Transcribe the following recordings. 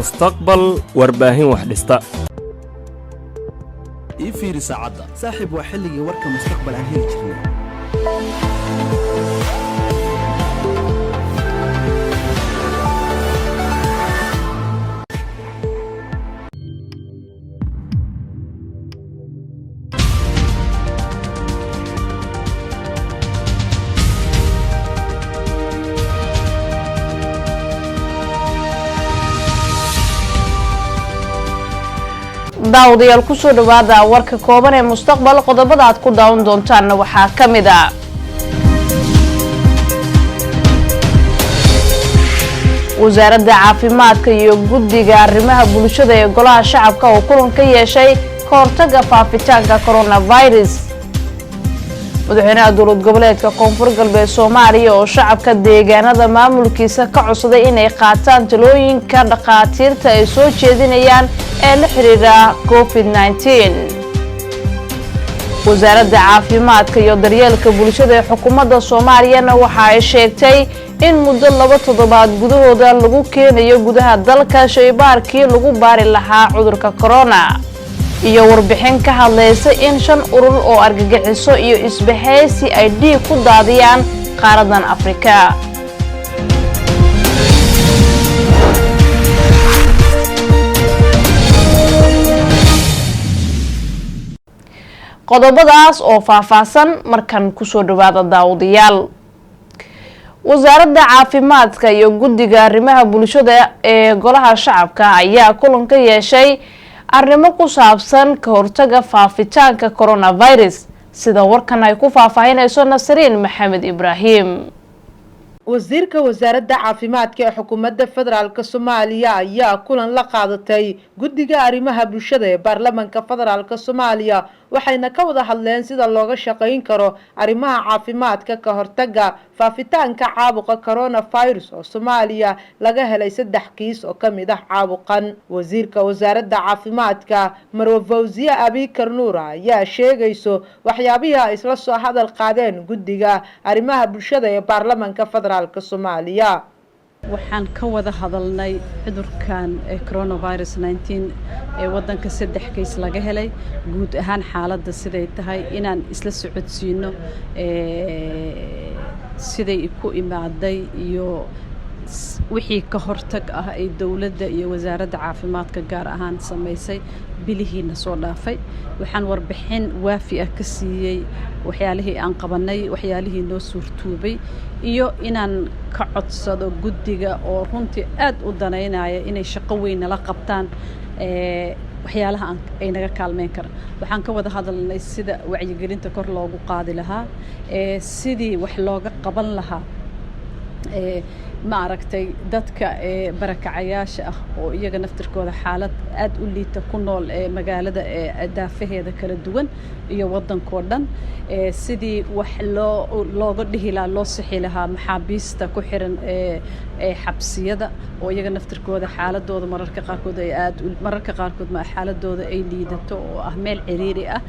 Mustaqbal warbaahin wax dhista. Ii fiiri saacadda. Saaxiib, waa xilligii warka Mustaqbal aan heli jirnay. Daawadayaal, kusoo dhawaada warka kooban ee Mustaqbal. Qodobada aad ku daawan doontaanna waxaa ka mid ah: wasaaradda caafimaadka iyo guddiga arrimaha bulshada ee golaha shacabka oo kulan ka yeeshay ka hortagga faafitaanka coronavirus, madaxweynaha dowlad goboleedka Koonfur Galbeed Soomaaliya oo shacabka deegaanada maamulkiisa ka codsaday inay qaataan talooyinka dhakhaatiirta ay soo jeedinayaan ee la xiriira COVID-19, wasaaradda caafimaadka iyo daryeelka bulshada ee xukuumadda Soomaaliyana waxa ay sheegtay in muddo 2 toddobaad gudahooda lagu keenayo gudaha dalka shaybaarkii lagu baari lahaa cudurka corona, iyo warbixin ka hadlaysa in 5 urur oo argagixiso iyo isbahaysi ay dhiig ku daadiyaan qaaradan Afrika. Qodobadaas oo faahfaahsan markan kusoo dhawaada, daawadayaal. Wasaaradda caafimaadka iyo guddiga arrimaha bulshada ee golaha shacabka ayaa kulan ka yeeshay arrimo ku saabsan ka hortaga faafitaanka coronavirus, sida warkan ay ku faahfaahinayso Nasriin Maxamed Ibraahim. Wasiirka wasaaradda caafimaadka ee xukuumadda federaalk Soomaaliya ayaa kulan la qaadatay guddiga arrimaha bulshada ee baarlamaanka federaalk Soomaaliya, waxayna ka wada hadleen sida looga shaqayn karo arrimaha caafimaadka, ka hortaga faafitaanka caabuqa coronavirus oo Soomaaliya laga helay 3 kiis oo ka mid ah caabuqan. Wasiirka wasaaradda caafimaadka, Marwe Fawziye Abikar Nuura, ayaa sheegayso waxyaabihii ay isla soo hadal qaadeen guddiga arrimaha bulshada ee baarlamaanka federaalk Soomaaliya. Waxaan ka wada hadalnay cudurkan coronavirus 19 ee waddanka 3 kays laga helay, guud ahaan xaaladda siday tahay, inaan isla socodsiino siday ku imaaday iyo wixii ka hortag ah ay dowladda iyo wasaaradda caafimaadka gaar ahaan samaysay bilihiina soo dhaafay. Waxaan warbixin waafi ah ka siiyey waxyaalihii aan qabanay, waxyaalihii noo suurtuubay, iyo inaan ka codsado guddiga oo runtii aad u danaynaya inay shaqo weyn nala qabtaan waxyaalaha ay naga kaalmeyn karaan. Waxaan ka wada hadalnay sida wacyigelinta kor loogu qaadi lahaa, sidii wax looga qaban lahaa ma aragtay dadka barakacayaasha ah oo iyaga naftirkooda xaalad aad u liita ku nool ee magaalada ee daafaheeda kala duwan iyo waddankoo dhan, sidii wax loo looga dhihi lahaa, loo sixi lahaa maxaabiista ku xiran ee xabsiyada oo iyaga naftirkooda xaaladooda mararka qaarkood ay aad mararka qaarkood ma xaaladooda ay liidato oo ah meel ciriiri ah.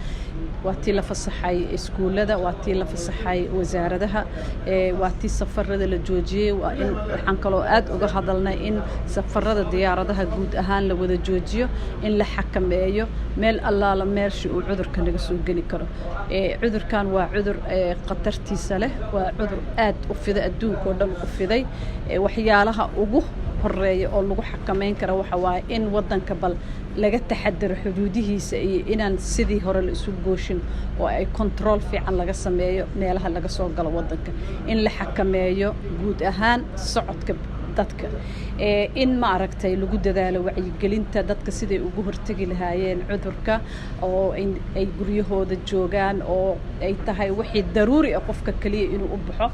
Waa tii la fasaxay iskuullada, waa tii la fasaxay wasaaradaha, waa tii safarada la joojiyey. Waa in waxaan kaloo aad uga hadalnay in safarada diyaaradaha guud ahaan la wada joojiyo, in la xakameeyo meel allaala meesha uu cudurka naga soo geli karo. Cudurkan waa cudur khatartiisa leh, waa cudur aad u fiday, adduunka oo dhan u fiday. Waxyaalaha ugu horeeya oo lagu xakameyn kara waxa waaye in waddanka bal laga taxadaro xuduudihiisa iyo inaan sidii hore la isu gooshin oo ay control fiican laga sameeyo meelaha laga soo galo waddanka, in la xakameeyo guud ahaan socodka dadka, in ma aragtay lagu dadaalo wacyigelinta dadka siday ugu hortegi lahaayeen cudurka, oo ay guryahooda joogaan oo ay tahay wixii daruuri ah qofka keliya inuu u baxo,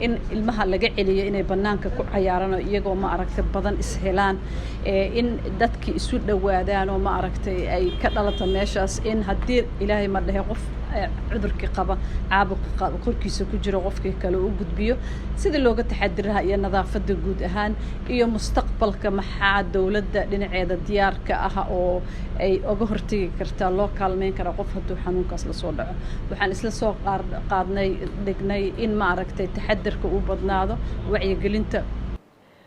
in ilmaha laga celiyo inay bannaanka ku cayaaraan oo iyagoo ma aragtay badan ishelaan, in dadki isu dhowaadaan oo ma aragtay ay ka dhalato meeshaas in haddii Ilaahay ma dhehe qof cudurkii qaba, caabuqa korkiisa ku jiro, qofkii kale u gudbiyo, sidii looga taxadiri lahaa, iyo nadaafadda guud ahaan, iyo mustaqbalka maxaa dowladda dhinaceeda diyaarka ah oo ay uga hortegi kartaa, loo kaalmeyn karaa qof hadduu xanuunkaas lasoo dhaco. Waxaan isla soo qaadnay dhignay in ma aragtay taxadirka uu badnaado, wacyigelinta.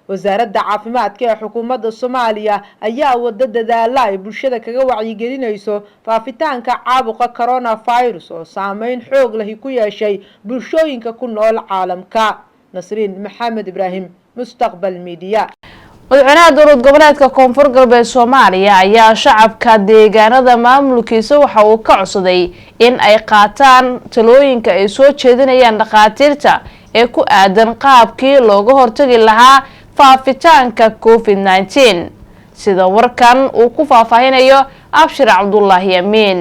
Wasaaradda caafimaadka ee xukuumadda Soomaaliya ayaa wada dadaala ay bulshada kaga wacyigelinayso faafitaanka caabuqa coronavirus oo saameyn xoog lahi ku yeeshay bulshooyinka ku nool caalamka. Nasriin Maxamed Ibraahim, Mustaqbal Media. Madaxweynaha Dowlad Goboleedka Koonfur Galbeed Soomaaliya ayaa shacabka deegaanada maamulkiisa waxa uu ka codsaday in ay qaataan talooyinka ay soo jeedinayaan dhakhaatiirta ee ku aadan qaabkii looga hortagi lahaa faafitaanka COVID-19, sida warkan uu ku faahfaahinayo Abshir Cabdulaahi Amiin.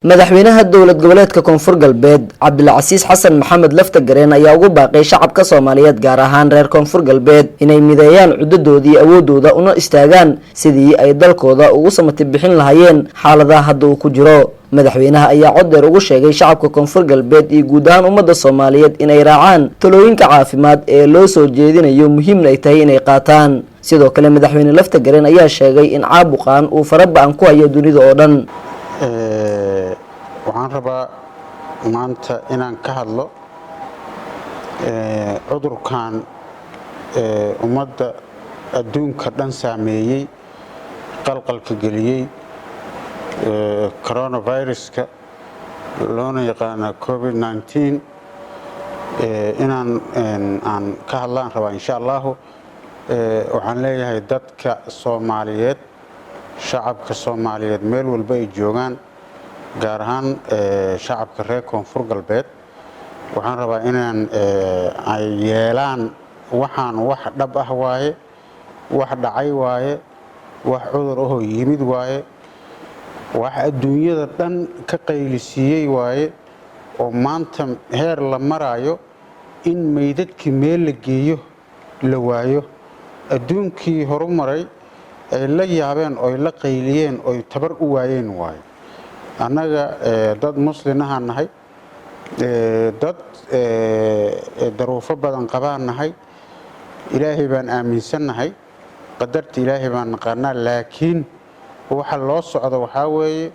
Madaxweynaha Dowlad Goboleedka Koonfur Galbeed, Cabdilcasiis Xasan Maxamed Laftagareen, ayaa ugu baaqay shacabka Soomaaliyeed, gaar ahaan reer Koonfur Galbeed, inay mideeyaan cuddadoodii awoodooda una istaagaan sidii ay dalkooda ugu samati bixin lahaayeen xaaladaha hadda uu ku jiro. Madaxweynaha ayaa cod dheer ugu sheegay shacabka Koonfur Galbeed iyo guud ahaan ummadda Soomaaliyeed inay raacaan talooyinka caafimaad ee loo soo jeedinayo, muhiimna ay tahay inay qaataan. Sidoo kale, Madaxweyne Laftagareen ayaa sheegay in caabuqan uu faraba-an ku hayo dunida oo dhan. Waxaan rabaa maanta inaan ka hadlo cudurkan ummadda adduunka dhan saameeyey, qalqalka geliyey, coronaviruska loona yaqaana COVID-19, inaan aan ka hadlaan rabaa, insha Allahu. Waxaan leeyahay dadka Soomaaliyeed, shacabka Soomaaliyeed meel walba ay joogaan, gaar ahaan shacabka reer Koonfur Galbeed, waxaan rabaa inaan ay yeelaan waxaan wax dhab ah waaye, wax dhacay waaye, wax cudur ahoo yimid waaye, wax adduunyada dhan ka qaylisiiyey waaye, oo maanta heer la maraayo in meydadkii meel la geeyo la waayo, adduunkii horumaray ay la yaabeen, oy la qayliyeen, oy tabar u waayeen waayo. Annaga dad muslinahaan nahay, dad daruufo badan qabaan nahay, Ilaahay baan aaminsannahay, qadarta Ilaahay baan naqaanaa, laakiin waxa loo socdo waxaa weeye,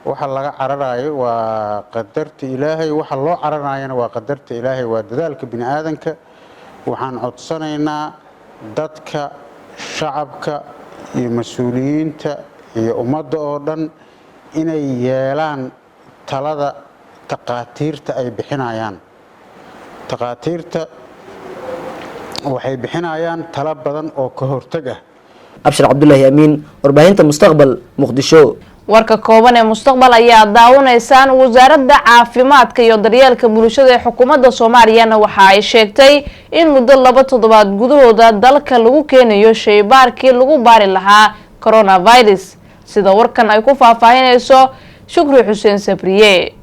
waxa laga cararayo waa qadarta Ilaahay, waxa loo cararayana waa qadarta Ilaahay, waa dadaalka bini aadanka. Waxaan codsanaynaa dadka shacabka iyo mas-uuliyiinta iyo ummadda oo dhan inay yeelaan talada takhaatiirta ay bixinayaan. Takhaatiirta waxay bixinayaan talo badan oo ka hortag ah. Abshir Cabdulaahi Amiin, warbaahinta Mustaqbal, Muqdisho. Warka kooban ee Mustaqbal ayaa daawanaysaan. Wasaaradda Caafimaadka iyo Daryeelka Bulshada ee xukuumadda Soomaaliyana waxa ay sheegtay in muddo 2 toddobaad gudahooda dalka lagu keenayo shaybaarkii lagu baari lahaa coronavirus, sida warkan ay ku faahfaahinayso Shukri Xuseen Sabriye.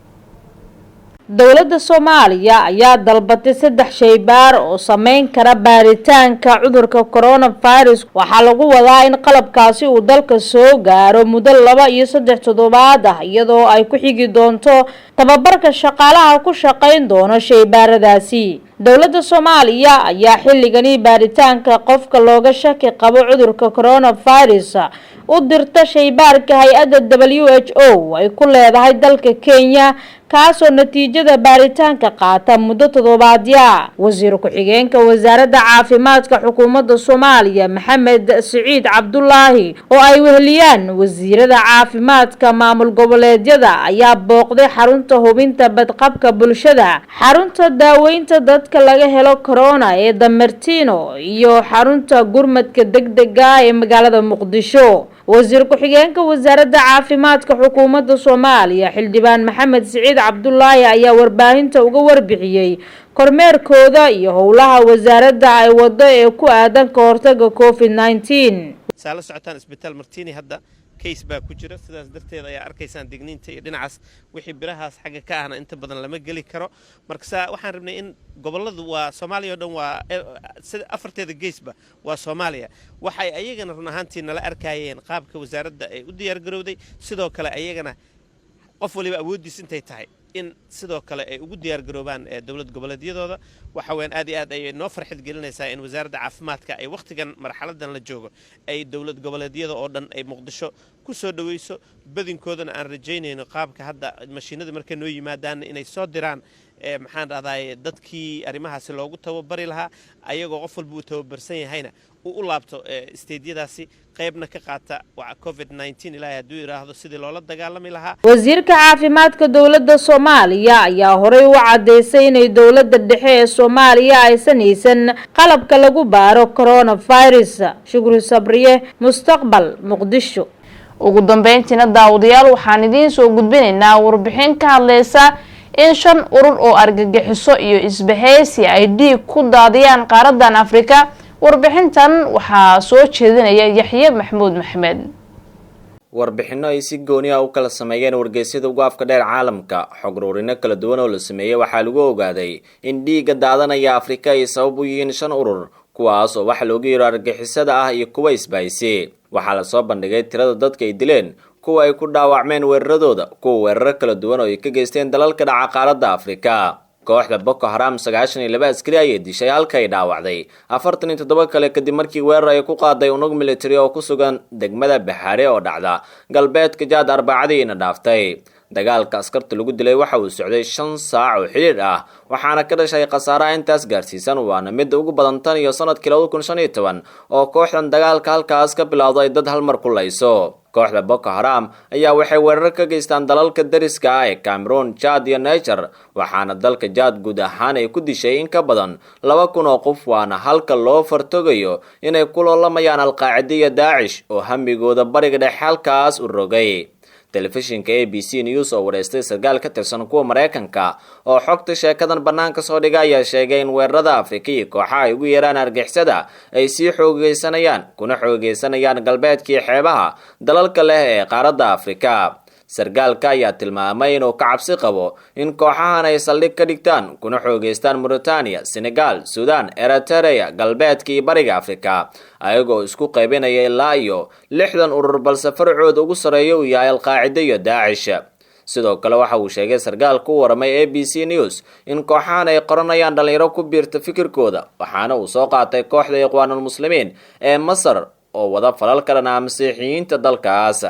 Dowladda Soomaaliya ayaa dalbatay saddex shaybaar oo sameyn kara baaritaanka cudurka coronavirus. Waxaa lagu wadaa in qalabkaasi uu dalka soo gaaro muddo 2 iyo 3 toddobaad ah, iyadoo ay ku xigi doonto tababarka shaqaalaha ku shaqayn doono shaybaaradaasi. Dowladda Soomaaliya ayaa xilligani baaritaanka qofka looga shaki qabo cudurka coronavirus u dirta shaybaarka hay-adda WHO ay ku leedahay dalka Kenya, kaasoo natiijada baaritaanka qaata muddo toddobaadya. Wasiir ku-xigeenka Wasaaradda Caafimaadka xukuumadda Soomaaliya, Maxamed Siciid Cabdulaahi, oo ay weheliyaan wasiirada caafimaadka maamul goboleedyada, ayaa booqday xarunta hubinta badqabka bulshada, xarunta daaweynta dadka laga helo corona ee Damartino iyo xarunta gurmadka degdega ee magaalada Muqdisho. Wasiir ku-xigeenka Wasaaradda Caafimaadka xukuumadda Soomaaliya, Xildhibaan Maxamed Siciid Cabdulaahi, ayaa warbaahinta uga warbixiyey kormeerkooda iyo howlaha wasaaradda ay wado ee ku aadan ka hortaga COVID-19. Saa la socotaan, Isbitaal Martini hadda case baa ku jira. Sidaas darteed ayaa arkaysaan digniinta iyo dhinacaas wixii birahaas xagga ka ahna inta badan lama geli karo. Marka saa waxaan rabnay in gobolladu waa Soomaaliya oo dhan, waa sida afarteeda geesba waa Soomaaliya. Waxay ayagana run ahaantii nala arkayeen qaabka wasaaradda ay u diyaargarowday. Sidoo kale ayagana qof waliba awooddiis intay tahay in sidoo kale ay ugu diyaargaroobaan dowlad goboleedyadooda. Waxa weyan aad iyo aad ayay noo farxid gelinaysaa in Wasaaradda Caafimaadka ay wakhtigan marxaladan la joogo ay dowlad goboleedyada oo dhan ay Muqdisho ku soo dhoweyso, badinkoodana aan rajaynayno qaabka hadda mashiinada markay noo yimaadaanna inay soo diraan. Maxaan dhahdaay, dadkii arrimahaasi loogu tababari lahaa, ayagoo qof walba uu tababarsan yahayna uu u laabto stateyadaasi, qaybna ka qaata COVID-19, Ilaahay hadduu yidhaahdo, sidii loola dagaalami lahaa. Wasiirka caafimaadka dowladda Soomaaliya ayaa horey u caddeysay inay dowladda dhexe ee Soomaaliya aysan haysan qalabka lagu baaro coronavirus. Shukri Sabriye, Mustaqbal, Muqdisho. Ugu dambeyntiina, daawadayaal, waxaan idiin soo gudbinaynaa warbixin ka hadleysa in shan urur oo argagixiso iyo isbahaysi ay dhiig ku daadiyaan qaaradan Afrika. Warbixintan waxaa soo jeedinaya Yaxye Maxamuud Maxamed. Warbixinno ay si gooni ah u kala sameeyeen wargeysyada ugu afka dheer caalamka, xog uruurino kala duwan oo la sameeyey, waxaa lagu ogaaday in dhiigga daadanaya Afrika ay sabab u yihiin shan urur, kuwaas oo waxa loogu yeero argagixisada ah iyo kuwa isbahaysi. Waxaa lasoo bandhigay tirada dadka ay dileen, kuwa ay ku dhaawacmeen weeraradooda, kuwa weeraro kala duwan oo ay ka geysteen dalalka dhaca qaaradda Afrika. Kooxda Boko Haram 92 askari ayay dishay, halka ay dhaawacday 47 kale, kadib markii weerar ay ku qaaday unug military oo ku sugan degmada Baxaare oo dhacda galbeedka Jaad Arbacadiina dhaaftay. Dagaalka askarta lagu dilay waxa uu socday 5 saac oo xidhiidh ah, waxaana ka dhashay khasaaraha intaas gaarsiisan, waana midda ugu badan tan iyo sanadkii 2015 oo kooxdan dagaalka halkaas ka bilowday ay dad hal mar ku layso. Kooxda Boko Haram ayaa waxay weerar ka geystaan dalalka dariska ah ee Cameroon, Chad iyo Niger, waxaana dalka Jaad guud ahaan ay ku dishay in ka badan 2000 oo qof, waana halka loo fartogayo inay ku loolamayaan Alqaacida iyo Daacish oo hamigooda Bariga Dhexe halkaas u rogay. Telefishinka ABC News oo wareystay sarkaal ka tirsan kuwa Maraykanka oo xogta sheekadan bannaanka soo dhiga ayaa sheegay in weerarada Afrika iyo kooxaha ay ugu yeeraan argixisada ay sii xoogeysanayaan, kuna xoogeysanayaan galbeedkii xeebaha dalalka leh ee qaaradda Afrika. Sarkaalka ayaa tilmaamay inuu ka cabsi qabo in kooxahan ay saldhig ka dhigtaan kuna xoogeystaan Mauritania, Senegal, Sudan, Eritrea, galbeedka iyo bariga Afrika, ayagoo isku qaybinaya ilaa iyo 60 urur, balse farcooda ugu sarreeya uu yahay Alqaacida iyo Daacish. Sidoo kale waxa uu sheegay sarkaalka u waramay ABC News in kooxahan ay qoranayaan dhalinyaro ku biirta fikirkooda, waxaana uu soo qaatay kooxda Ikhwaanulmuslimiin ee Masar oo wada falal ka dhan ah Masiixiyiinta dalkaas.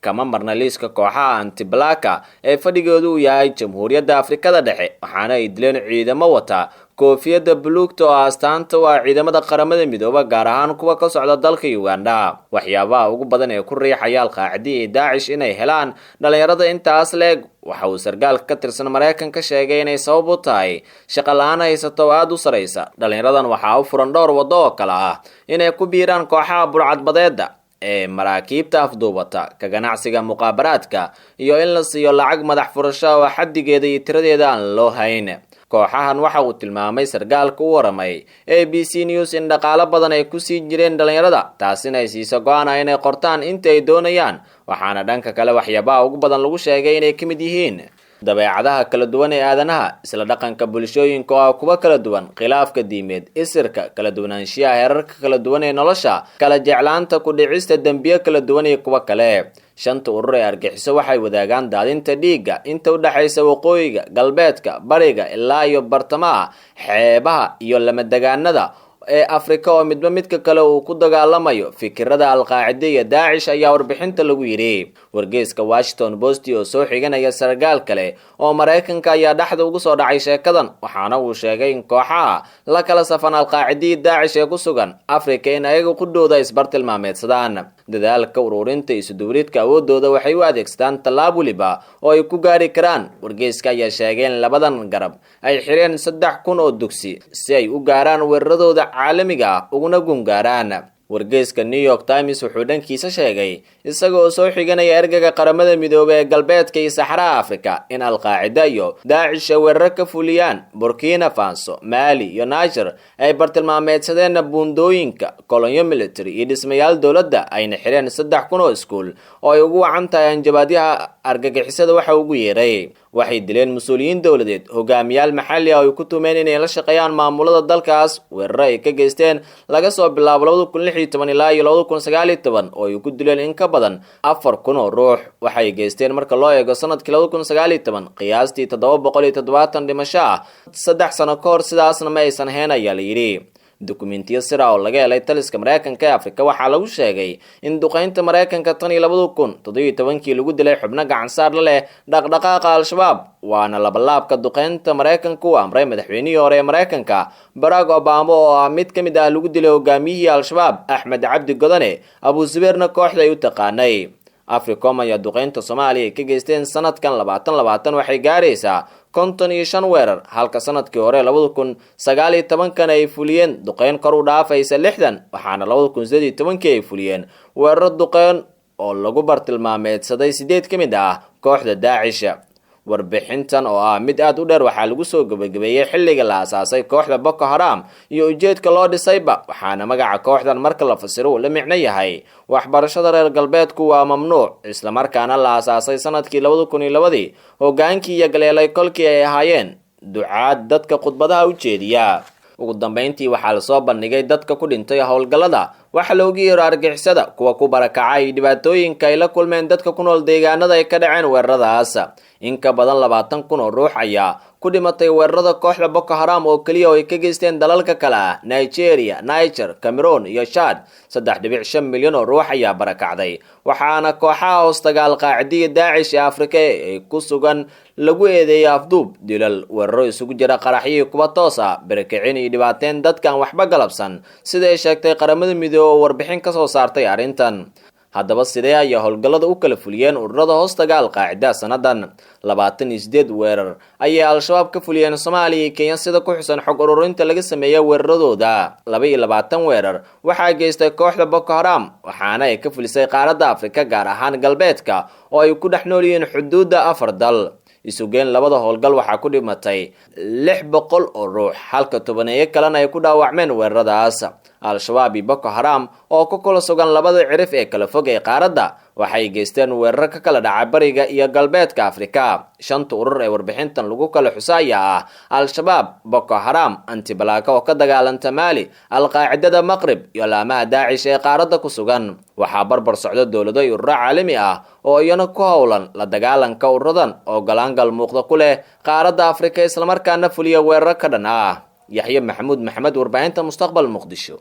Kama marna liiska kooxaha Antibalaka ee fadhigoodu uu yahay Jamhuuriyadda Afrikada Dhexe, waxaana ay dileen ciidamo wata koofiyadda buluugta oo astaanta u ah ciidamada Qaramada Midooba, gaar ahaan kuwa ka socda dalka Uganda. Waxyaabaha ugu badan ee ku riixaya Alqaacida iyo Daacish inay helaan dhalinyarada intaas leeg, waxa uu sarkaalka ka tirsan Maraykan ka sheegay inay sabab u tahay shaqo la-aan haysato oo aada u saraysa. Dhalinyaradan waxaa u furan dhowr waddo oo kale ah: inay ku biiraan kooxaha burcadbadeeda ee maraakiibta afduubata, ka ganacsiga muqaabaraadka, iyo in la siiyo lacag madax furasho oo xaddigeeda iyo tiradeeda aan loo hayn. Kooxahan waxa uu tilmaamay sarkaalka u waramay ABC News in dhaqaalo badan ay kusii jireen dhalinyarada, taasina ay siiso go-aan ah inay qortaan inta ay doonayaan. Waxaana dhanka kale waxyaabaha ugu badan lagu sheegay inay ka mid yihiin dabeecadaha kala duwan ee aadanaha, isla dhaqanka bulshooyinka oo ah kuwa kala duwan, khilaafka diimeed, isirka, kala duwanaanshiyaha heerarka kala duwan ee nolosha, kala jeclaanta ku dhicista dembiyo kala duwan iyo kuwo kale. Shanta urur ee argixiso waxay wadaagaan daadinta dhiigga inta u dhexaysa waqooyiga, galbeedka, bariga ilaa iyo bartamaha, xeebaha iyo lamadegaanada ee Afrika, oo midba midka kale uu ku dagaalamayo fikirada Alqaacida iyo Daacish, ayaa warbixinta lagu yidhi. Wargeyska Washington Post oo soo xiganaya sarkaal kale oo Maraykanka ayaa dhexda ugu soo dhacay sheekadan, waxaana uu sheegay in kooxaha la kala safan Alqaacida iyo Daacish ee ku sugan Afrika in ayaga qudhooda isbartilmaameedsadaan. Dadaalka ururinta isuduwridka awoodooda waxay u adeegsadaan tallaab weliba oo ay ku gaari karaan. Wargeyska ayaa sheegay in labadan garab ay xireen 3000 oo dugsi si ay u gaaraan weeraradooda caalamiga ah uguna gungaaraan. Wargeyska New York Times wuxuu dhankiisa sheegay, isaga oo soo xiganaya ergaga Qaramada Midoobay ee galbeedka iyo saxaraha Afrika, in Alqaacida iyo Daacish ay weeraro ka fuliyaan Burkina Faso, Mali iyo Niger, ay bartilmaameedsadeen buundooyinka, kolonyo military iyo dhismayaal dowladda, ayna xireen 3000 oo iskuul oo ay ugu wacan tahay hanjabaadyaha argagixisada. Waxa ugu yeeray waxay dileen mas-uuliyiin dowladeed, hogaamiyaal maxalli ah oo ay ku tumeen inay la shaqeeyaan maamulada dalkaas, weeraro ay ka geysteen laga soo bilaabo 2016 ilaa iyo 2019 oo ay ku dileen in ka badan 4000 oo ruux. Waxay geysteen, marka loo eego sanadkii 2019, qiyaastii 770 dhimasho ah 3 sano ka hor sidaasna ma aysan ahayn, ayaa la yidhi. Dukumentiyo sira oo laga helay taliska Mareykanka ee Afrika waxaa lagu sheegay in duqeynta Mareykanka tan iyo 2017kii lagu dilay xubno gacansaar la leh dhaqdhaqaaqa Al-Shabaab, waana labalaabka duqeynta Mareykanka u amray madaxweynihii hore ee Mareykanka Barack Obama, oo ah mid ka mid ah lagu dilay hogaamiyihii Al-Shabaab Axmed Cabdi Godane, Abu Zubeerna kooxda ay u taqaanay. Africom ayaa duqeynta Soomaaliya ay ka geysteen sanadkan 2020 waxay gaaraysaa 55 weerar, halka sanadkii hore 2019kan ay fuliyeen duqeyn kor u dhaafaysa 60, waxaana 2018kii ay fuliyeen weeraro duqeyn oo lagu bartilmaameedsaday 8 ka mid ah kooxda Daacish. Warbixintan oo ah mid aada u dheer waxaa lagu soo gabagabeeyey xilliga la asaasay kooxda Boko Haram iyo ujeedka loo dhisayba, waxaana magaca kooxdan marka la fasiro uu la micno yahay waxbarashada reer galbeedku waa mamnuuc, islamarkaana la asaasay sanadkii 2002, hogaankii iyo galeelay kolkii ay ahaayeen ducaad dadka khudbadaha u jeediya. Ugu dambeyntii waxaa lasoo bandhigay dadka ku dhintay howlgallada waxa loogu yeero argixisada, kuwa ku barakacay iyo dhibaatooyinka ay la kulmeen dadka ku nool deegaanada ay ka dhaceen weeraradaas. In ka badan 20,000 oo ruux ayaa ku dhimatay weerarada kooxda Boko Haram oo keliya oo ay ka geysteen dalalka kale ah Nigeria, Niger, Cameroon iyo Chad. 3.5 milyan oo ruux ayaa barakacday, waxaana kooxaha hoostaga Alqaacidiya Daacish ee Afrika ee ku sugan lagu eedeeyay afduub, dilal, weeraro isugu jira qaraxyo iyo kuwa toos ah, barakicin iyo dhibaateyn dadkan waxba galabsan, sida ay sheegtay Qaramada Midoobey oo warbixin ka soo saartay arrintan. Haddaba sidee ayaa howlgallada u kala fuliyeen ururada hoostaga Alqaacida sanadan? 28 weerar ayay Al-Shabaab ka fuliyeen Soomaaliya iyo Kenya, sida ku xusan xog ururinta laga sameeyay weeraradooda. 22 weerar waxaa geystay kooxda Boko Haram, waxaana ay ka fulisay qaaradda Afrika, gaar ahaan galbeedka oo ay ku dhex nool yihiin xuduudda 4 dal. Isugeen labada howlgal waxaa ku dhimatay 600 oo ruux, halka tobaneeyo kalena ay ku dhaawacmeen weeraradaas. Al-Shabaab iyo Boko Haram oo ku kala sugan labada cirif ee kala fog ee qaaradda waxay geysteen weeraro ka kala dhaca bariga iyo galbeedka Afrika. Shanta urur ee warbixintan lagu kala xusa ayaa ah Al-Shabaab, Boko Haram, Antibalaka oo ka dagaalanta Maali, Alqaacidada Maqrib iyo laamaha Daacish ee qaaradda ku sugan. Waxaa barbar socda dowlado iyo ururo caalami ah oo iyana ku howlan la dagaalanka ururadan oo galaangal muuqda ku leh qaaradda Afrika, islamarkaana fuliya weeraro ka dhan ah. Yaxye Maxamuud Maxamed, warbaahinta Mustaqbal, Muqdisho.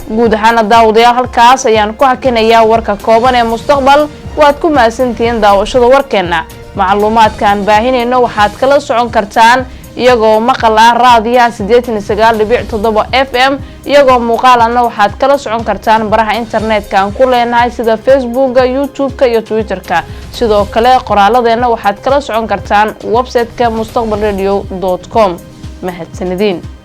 Guud ahaana daawadayaal, halkaas ayaan ku hakinayaa warka kooban ee Mustaqbal. Waad ku mahadsantihiin daawashada warkeenna. Macluumaadka aan baahinayno waxaad kala socon kartaan iyagoo maqal ah raadiyaha 89.7 FM, iyagoo muuqaalana waxaad kala socon kartaan baraha internetka aan ku leenahay sida Facebooka, YouTube-ka iyo Twitter-ka. Sidoo kale qoraaladeenna waxaad kala socon kartaan website-ka mustaqbalradio.com. Mahadsanediin.